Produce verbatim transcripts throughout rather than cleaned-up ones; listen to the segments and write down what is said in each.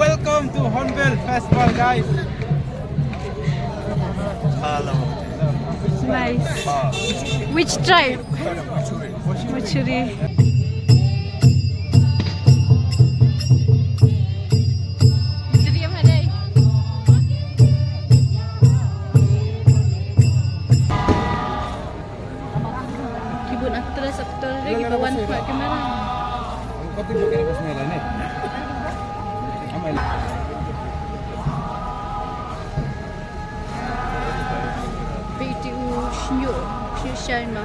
Welcome to Hornbill Festival, guys. Hello. Nice. Which tribe? Machuri. Keyboard actress, actor, kiba wan ka kamera. Peit u shñiuh, shñiuh shai ma.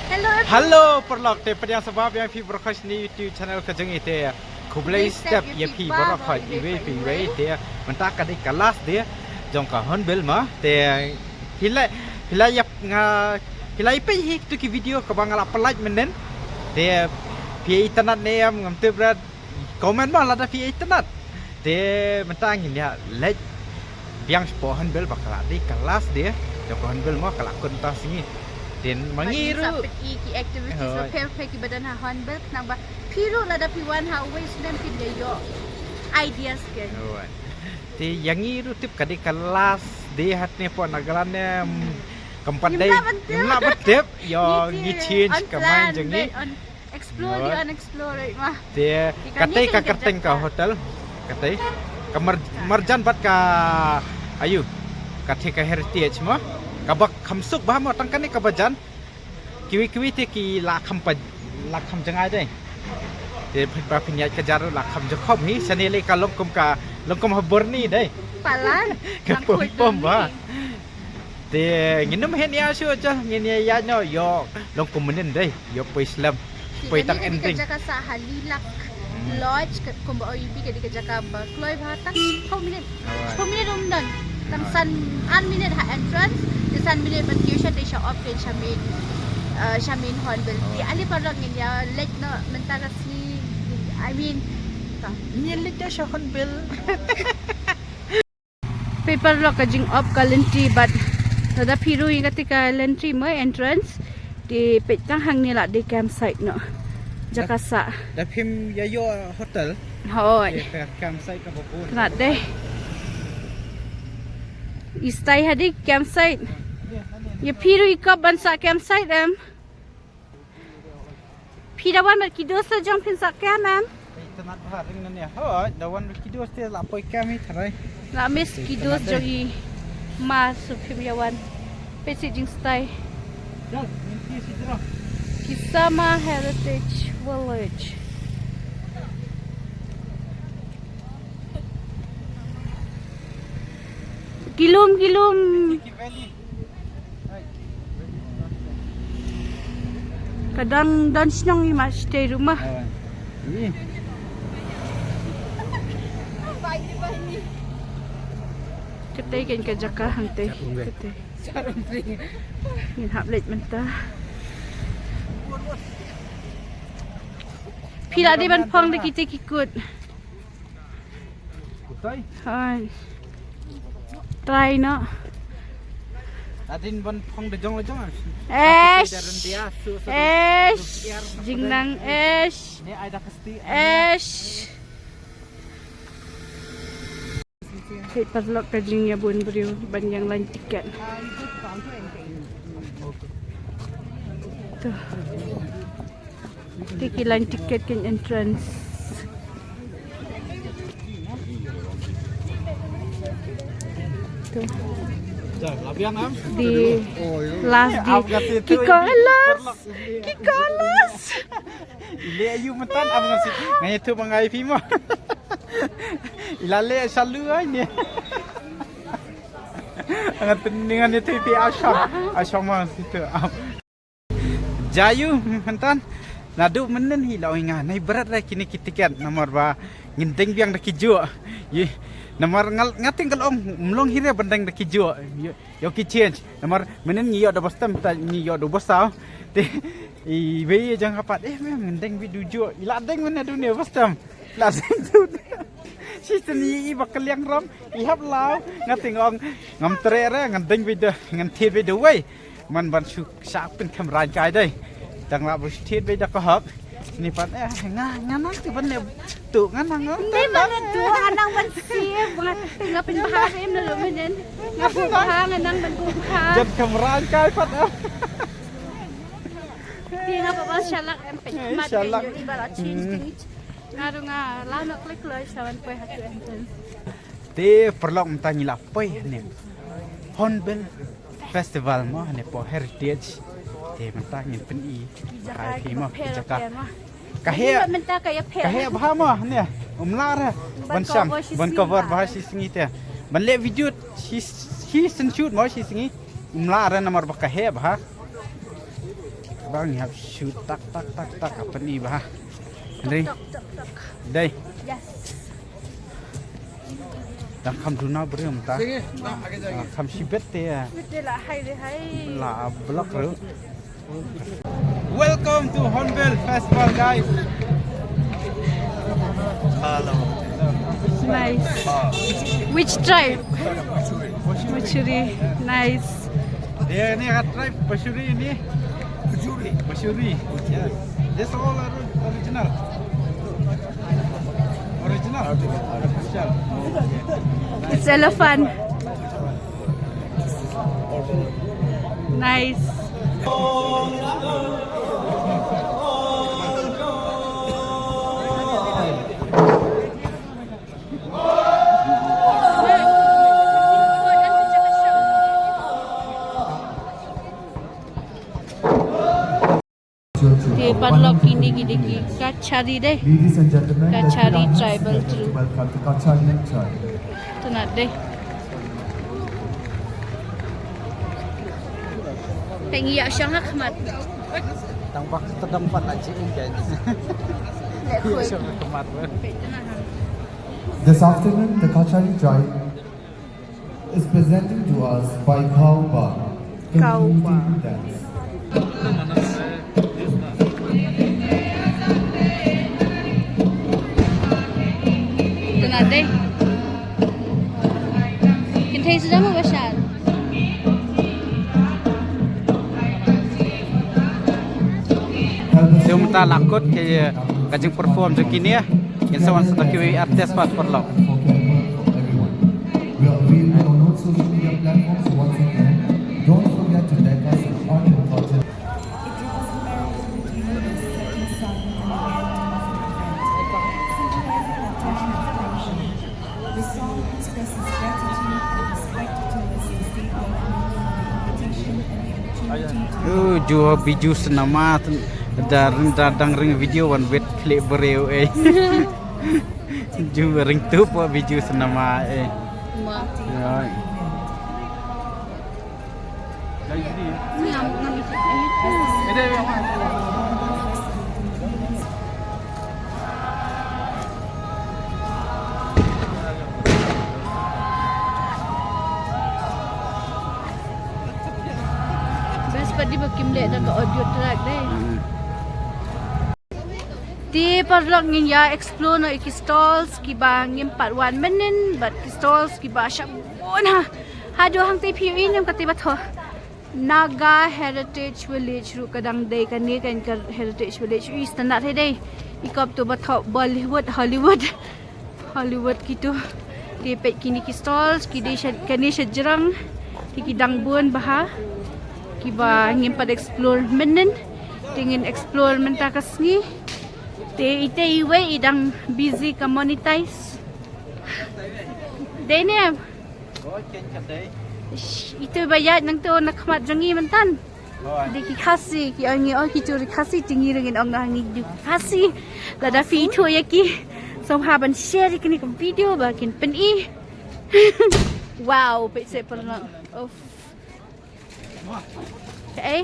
Hello, everyone. Hello, paralok, te pdiang sngewbha ïa phi baroh ha kane ka YouTube channel ka jong ngi te. Khublei step ïa phi baroh ha iwei pa iwei te. Mynta ka dei ka last day jong ka Hornbill ma te. Phi la, phi la ïap nga, phi la ïap hi tu ki video kaba nga la pynlait mynnin. Te phi itynnad ne em ngam tip, comment ma lada phi itynnad. Te mynta ngin ïa leit biang shapoh Hornbill ba ka la dei ka last day jong ka Hornbill mo, ka la kut mynta sngi. Te ma ngi ruh sa peit ki activities bapher bapher kiba don ha Hornbill khnang ba phi ruh lada phi wan ha uwei u snem phin ïoh ideas ke. Te ïa ngi ruh tip ka dei ka last day hangne hapoh Nagaland ne, mm, kam pat dei. Ngim lah ban tip. Ïa ngi change ka mind jong ngi. Explore the unexplored ma. Te katei ka kyrteng ka hotel. Katei ka mar-, marjan bad ka, ayu, katei ka heritage ma. Kaba kham suk bha mo tang kane kaba jan. Kiwei kiwei te ki la kham pa, la kham jngai dei. Te phin ba phin ïaid ka jar la kham jkhom hi, shane lei ka long kum ka, long kum ha Burni dei. Palan. Ka pom pom ba. Te ngin ym heh ïa shuh, ngin ïa ïaid noh ïoh long kum mynnin dei, ïoh poi slem, poi tang ending. Ka jaka sah ha Lilac Lodge, kumba ong ïa phi ka dei ka jaka ba kloi bha, tang shiphew minit. Shiphew minit um don. Tang san, ar minit ha entrance, te san minit ban kiew sha te sha off te sha main, eh, sha main Hornbill. Te ale paralok ngin ïa leit noh mynta ka sngi, I mean, ngin leit noh sha Hornbill. Peit paralok ka jing off ka lynti bad lada phi rung ïa kata ka lynti mo entrance. Te peit tang hangne la dei campsite noh. Jaka sah. Da phim ïa ïoh hotel. Hooid. Te ka campsite kaba bun. Tang dei. I stai ha dei campsite. Ïa phi rung ïa kop ban sah campsite em. Phi da wan bad ki dost la jong phin sah camp em? Peit tang bha ring nane. Hooid, da wan bad ki dost te la poi camp hi tharai. La miss ki dost jong i ma, so phim ïa wan. Peit shi jingstai. Kisama Heritage Village. Ki lum, ki lum. Ka dang don shnong i ma shatei ruh ma. Katei kein ka jaka hangtei. Katei. Ngin hap leit mynta. Phi la dei ban phong da kitei ki kut. Kutai? Hai. Try noh. Adin ban phong da jong la jong. Eish. Eish. Jingnang eish. Ni ai da kasti. Eish. Peit paralok ka jingïabun briew ban ïeng line ticket. To. Te ki line ticket kein entrance. To. The last day. Ki kolas. Ki kolas. Ile ayu mynta am ngam sngewthuh. Nga ïathuh ma nga ïa phi mo. I la leh sha lu ai ne. Ngan pyn-, ngan ïathuh ïa phi, ashong. Ashong ma ngam sngewthuh. Jayu mynta. Naduh mynnin hi la ong ïa nga, nai bret re kine ki tiket namar ba ngin deng biang da ki juh. Namar nga, nga teng ka long, ym long hi re ban deng da ki juh. Ïoh ki change. Namar mynnin ngi ïoh da ba stem, ta ngi ïoh da ba saw. Te iwei i jong ha pat, eh, mem, ngin deng beit da u juh. I la deng mynne da une ba stem. La seng tu. Shi tani i ba ka liang ram i hap lau. Nga ting ong ngam treh re ngan deng bida ngan thied bida wei. Man ban shu shah pynkham raiñ kai dei. Dang lah ba shu thied bida ka hok. Ni pat eh nga nga nang ti ban ne tu nga nang. Ni ban ne tu nga nang ban siew nga ting nga pynbha rim na lo menen. Nga pynbha nga nang ban pynbha. Jan kham raiñ kai pat. Ti nga ba ba shalak em pe. Mat shalak. Iba la chin ting. Nga ruh nga la nok klik kloi sa wan poi ha tu entrance. Te paralok mynta ngi la poi hane Hornbill Festival mo hane po Heritage. Te mynta ngin pyni kai phi mo ki jaka. Ka heh mynta ka ïa pher. Ka heh bha mo hane. Um lah re ban shang ban cover bha shi sngi te. Ban leh video shi shi shen shoot mo shi sngi. Um lah re namar ba ka heh bha. Bang hap shoot tak tak tak tak apa ni bha. Dei. Dei. Yes. Dang kham duna brem ta. Dang kham shibet te ya. Bete la hai de hai. La block ru. Welcome to Hornbill Festival, guys. Hello. Nice. Which tribe? Pashuri. Nice. Dia ni kat tribe Pashuri ni. Pashuri. Pashuri. Yes. This all are original. Original. Artificial. It's elephant. Nice. Te paralok kine ki dei ki Kachari dei. Kachari tribal troop. Tynat dei. Peng ïa shang ha khmat. Tang bak tang pat la ji ing kai. Ïa shang ha khmat. This afternoon, the Kachari tribe is presenting to us by Khauba. Khauba. Dance. Tynat dei. Kin thei sdang ba shad. Te mynta la kut ka jingperform jong kine. Ngin sa wan sdang kiwei artist pat paralok. We are available on all social media platforms, so once again, don't forget to like us on Hornbill Culture. It draws the merit of the community's setting sun and the end of an event, symbolizing the time of creation. The song expresses gratitude and respect towards the state government for the invitation and the opportunity to Uh, ju biju senama da da dang ring video wan wet klik breu eh. Ju ring tu po biju senama eh. Ma. Ya. Ngam, ngam isi. Best pat di ba kim leh da ka audio track dei. Hmm. Te paralok ngin ïa explore noh ïa ki stalls kiba ngim pat wan mynnin bad ki stalls kiba shah bun ha. Haduh hangtei phi ïohi ne em kata ba thoh Naga Heritage Village ruh ka dang dei kane ka Heritage Village. Ui, standard hi dei. I kop tu ba thoh Bollywood, Hollywood. Hollywood kitu. Te peit kine ki stalls ki dei sha, kane sha jrong. Te ki dang bun bha kiba ngim pat explore mynnin. Te ngin explore mynta ka sngi. Te ite iwei i dang busy ka monetize. Dei ne em? Ish, itu ba ïaid nangtu na khmat jong ngi mynta. Dei ki Khasi, ki ong ngi ong ki tu ri Khasi, te ngi ruh ngin ong ha ngi ki Khasi. Lada phi ithuh ïa ki. Sngewbha ban share ïa kane ka video ba kin pyni. Wow, peit seh paralok. Uff. Eh?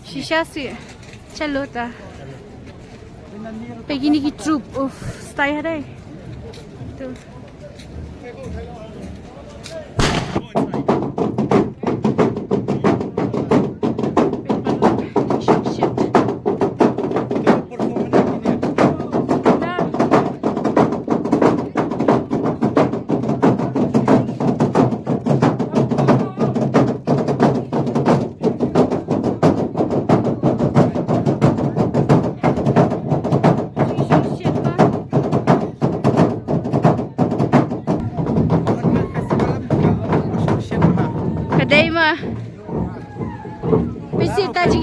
Shisha si. Chalo ta. Peit kine ki troop. Uff, stai ha dei. Tu.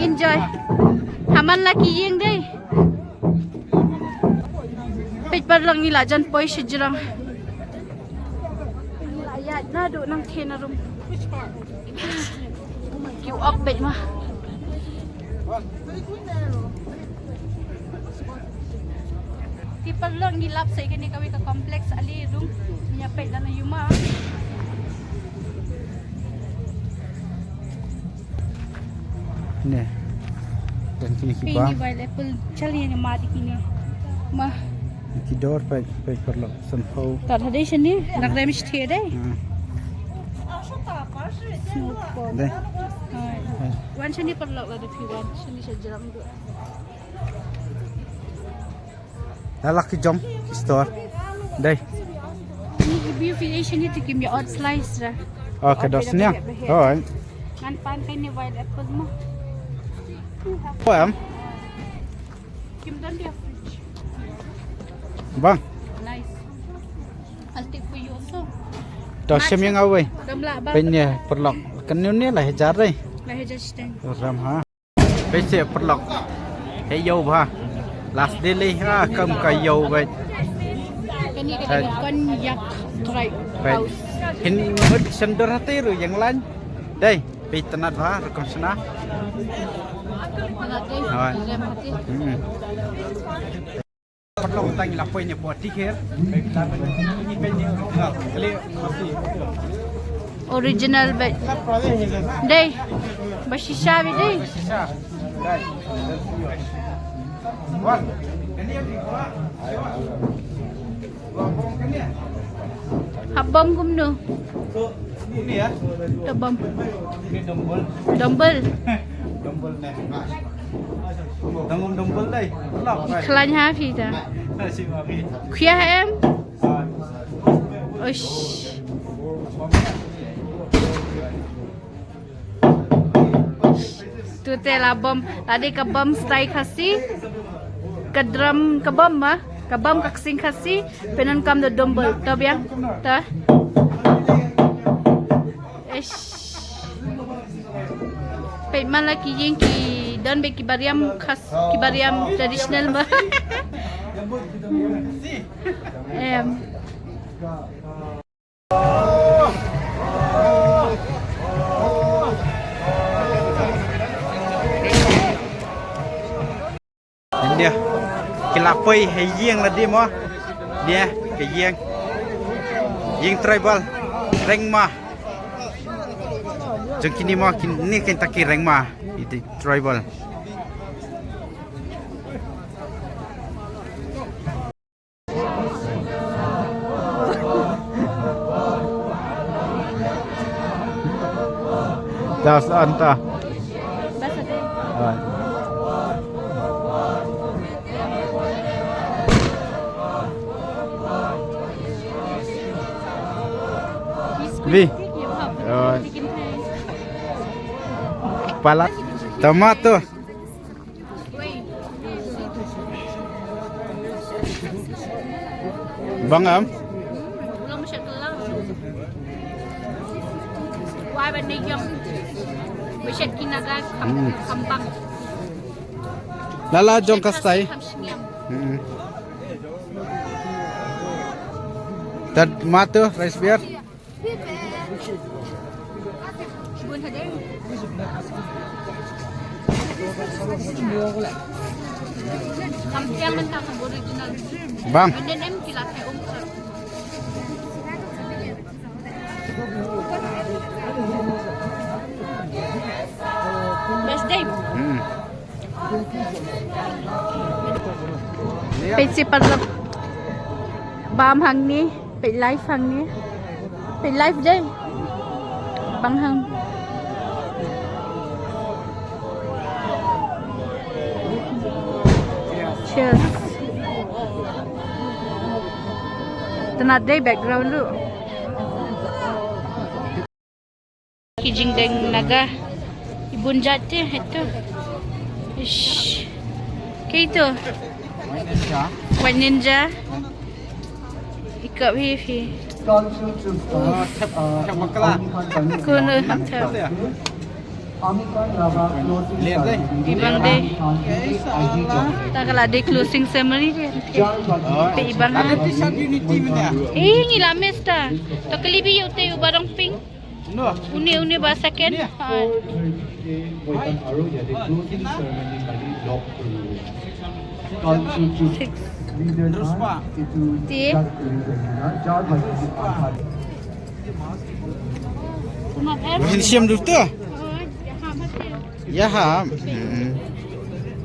Enjoy. Haman la ki ïing dei. Peit paralok ngi la jan poi sha jrong. Ngi la ïaid naduh nangtei na rum. Ki op peit ma. Te paralok ngi lap sa ïa kane kawei ka complex ale rung. Ngi ïa peit da na ïuma. Ne. Dan kini ki ba. Kini wild apple chal ïa ma di kini. Ma. Ki dor peit peit paralok sanphew. Tad hadei shane nak rem shi dei. Hmm. Snow cone. Dei. Hai. Wan shane paralok la da phi wan shane sha jrong du. Lalak ki jong ki store. Dei. Ni ki beautification ni tu kim ya odd slice ra. Oh, ka dos nya. Oh. Ngan pan kai ni wild apple mo. Poi am. Kim don dia fridge. Bang. Nice. I'll take for you also. Dos sem yang away. Gamla ba. Penya perlok. Kenu ni lah hajar dei. Lah hajar siteng. Ram ha. Pese perlok. He yo ba. Last day le ha kam ka yo ba. Kani ka kon yak try. Hin mut sendor hati ru yang lain. Dei, pe tanat ba rukom sena. Tanat dei. Hai. Rem hati. Hmm. Perlok tang la poi ne poti kher. Original ba. Dei. Ba shisha ba dei. Hap bom kumno? Ini ya. Hap bom. Ini dumbbell. Dumbbell. Dumbbell ne. Dumbbell, dumbbell dei. Lap, dei. Khlaiñ ha phi ta. Nasi mari. Khuya ha em? Ush. Tu te la bom, la dei ka bom style Khasi. Ka drum ka bom ma, ka bom ka ksing Khasi, pynban kam da dumbbell, to biang, to. Eish. Peit man la ki ïing ki don beit ki bariam Khas, ki bariam traditional ma. Em. India. Ki la poi ha ïing la dei mo. India, ka ïing. Ïing tribal. Rengma. Jong kini mo, kini kein ta ki Rengma. Ïing tribal. Das anta. Alright. Vi. Alright. Palat. Tomato. Bang am? Hmm. Lala jong ka style. Hmm. Tad matu rice beer. Bang. Best day. Hmm. Peit shi paralok bam hangne, peit live hangne. Peit live dei. Bang hang. Cheers. Tynat dei background ruh. Ki jingdeng Naga. I bun jait te, ito. Ish. Kaei ito? White Ninja. I kap hi phi. Kono hap tap. Ibang dei. Ta ka la dei closing ceremony dei. Te ibang. Ada T-shirt Unity mynta. Eh, ngi la miss ta. To kali bi ïa utai uba dang pink. Une, une ba second. Ha. Six. Te. Hin siam dut tu. Ya ha.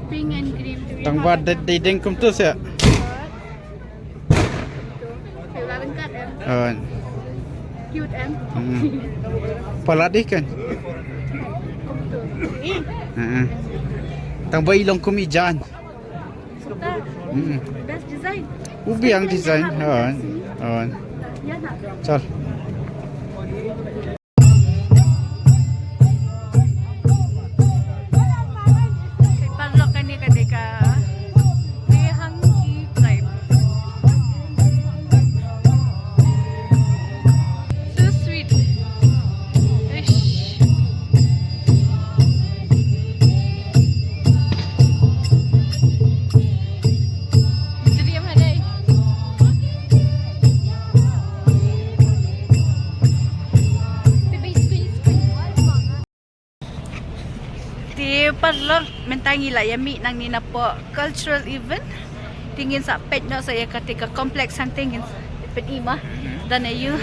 Pink and green. Tang ba dei deng kum tu sia. Cute em. Palat dih kan. Tang ba i long kum i jan. Best design. Ubi ang design. Chal. Paralok, kane ka dei ka Rehangki tribe. So sweet. Ish. Te paralok, mynta ngi la ïa mih nangne napoh cultural event. Te ngin sa peit noh sa ïa kata ka complex hangta, ngin sa peit i ma. Dan ayu.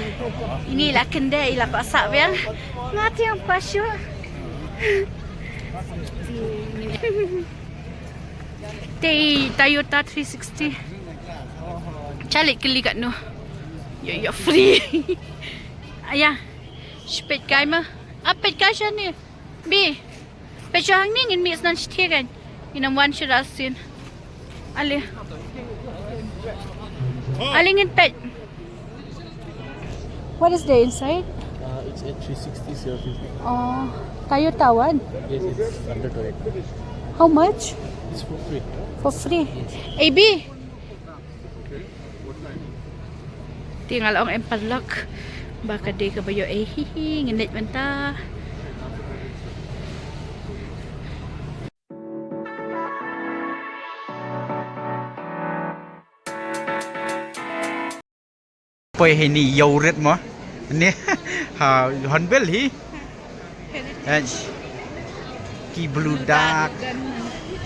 Ini la kynde, i la pa sa biang. Nga tiang pa shu. Te Toyota three sixty. Chalik kali kat no. Yo yo free. Aya. Shpet kai ma. Apet kai shane. Bi. Peit sha hangne, ngin mih snan shi thied kan. Ngin ym wan shuh sien. Ale. Ale ngin peit. What is there inside? Uh, it's a three sixty C R fifty. Oh, Toyota one? Yes, it's under Toyota. How much? It's for free. For free? A B? Te nga la ong em paralok ba ka dei kaba ïoh ei hi hi, ngin leit mynta. Poi hini ïaw rit mo. Ni ha Hornbill hi. Eh, ki blue duck,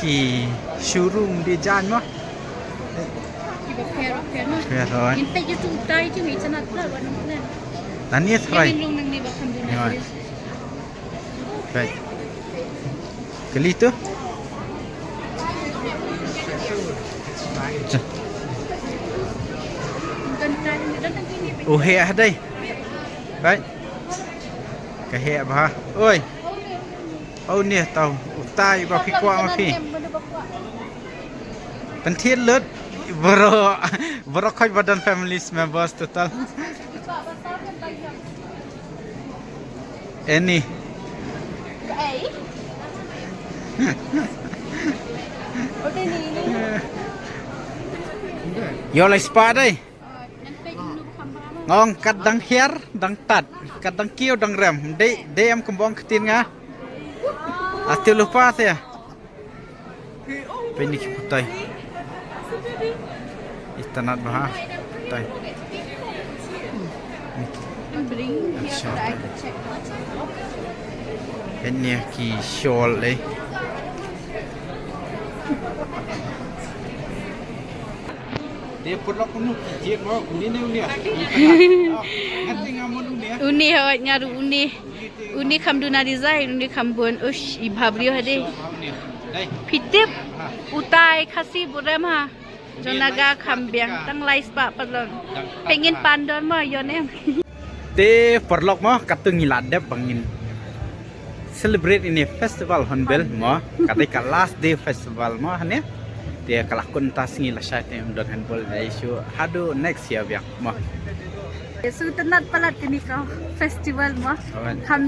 ki showroom dei jan mo. Ki ba pher pher mo. Pher, hoi. Ngan peit ïa tu utai tu, ngi tnat pla ba nang pla. Nani try? Ngan long nangne ba kham duna. Hoi. Peit. Kali tu. Cha. U heh ha dei. Peit. Ka heh bha. Oi. Au ne tau. Utai ba phi kwah ma phi. Pynthied lut. Bro. Bro khoi ba don family members total. Annie. Ei. Ïoh lai spah dei. Nga ong kat dang hiar, dang tad, kat dang kiew, dang rem. Dei, dei em kumba ong ktien nga. Ati lupa te. Peit ni ki putai. Itanat bha putai. Acha. Peit ni ki shawl eh. Te paralok, uni ki jied mo, uni ne uni. Nga te nga mon uni. Uni hoi nga ruh uni. Uni kham duna design, uni kham bun. Ush, i bha briew ha dei. Phi tip, utai Khasi burom ha. Jong Naga kham biang, tang lai spah paralok. Peit ngin pan don mo, ïoh ne em. Te paralok mo, katto ngi la dep ba ngin celebrate ine festival Hornbill mo. Ka dei ka last day festival mo hane. Te ka la kut mynta sngi, lashai te ym don Hornbill, dei shu haduh next year biang mo. So, tynnat palat kane ka festival mo. Alright. Kham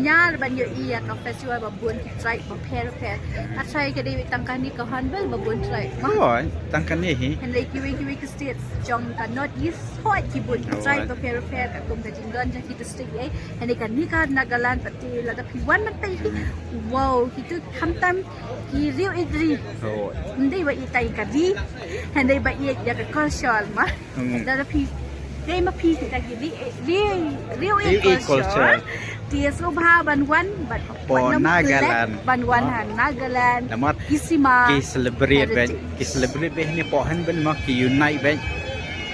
ñiar ban ïohi ïa ka festival ba bun ki tribe bapher bapher. Ach ai ka dei tang kane ka Hornbill ba bun tribe mo. Alright, tang kane hi. Hynrei kiwei kiwei ki states jong ka North East hoi ki bun ki tribe bapher bapher, katkum ka jingdon jong ki district ei. Hynrei kane ka Nagaland pat te lada phi wan ban peit hi. Wow, kitu khamtam ki riew ïeit ri. Ym dei ba ïeit tang ïa ka ri, hynrei ba ïeit ïa ka culture mo. Hmm. Lada phi dei ma phi kita ki ri ri riew ïeit culture. Te sngewbha ban wan, ban wan Nagaland, ban wan ha Nagaland. Namar ki sima ki celebrate bad ki celebrate bad ni pohan ban ma ki unite bad.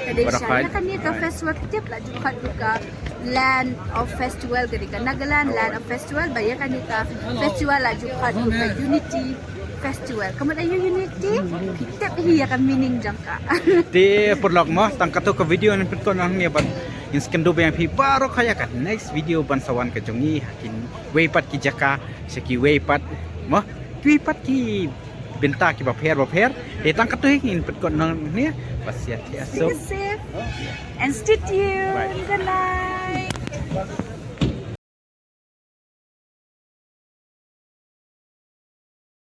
Ka dei sha ïa kane ka festival ki tip la ju khot ka Land of Festival, ka dei ka Nagaland Land of Festival, ba ïa kane ka festival la ju khot ka Unity Festival. Ka mut aïu Unity? Ki tip hi ïa ka meaning jong ka. Te paralok mo, tang katto ka video ngin pynkut noh hangne bad ngin sa kynduh biang phi baroh kha ïa ka next video ban sa wan ka jong ngi ha kiwei pat ki jaka, sha kiwei pat mo, kiwei pat ki bynta kiba pher bapher. Te tang katto hi ngin pynkut noh hangne. Bas ïa, ïa, so stay safe and stay tuned. Bye. Good night.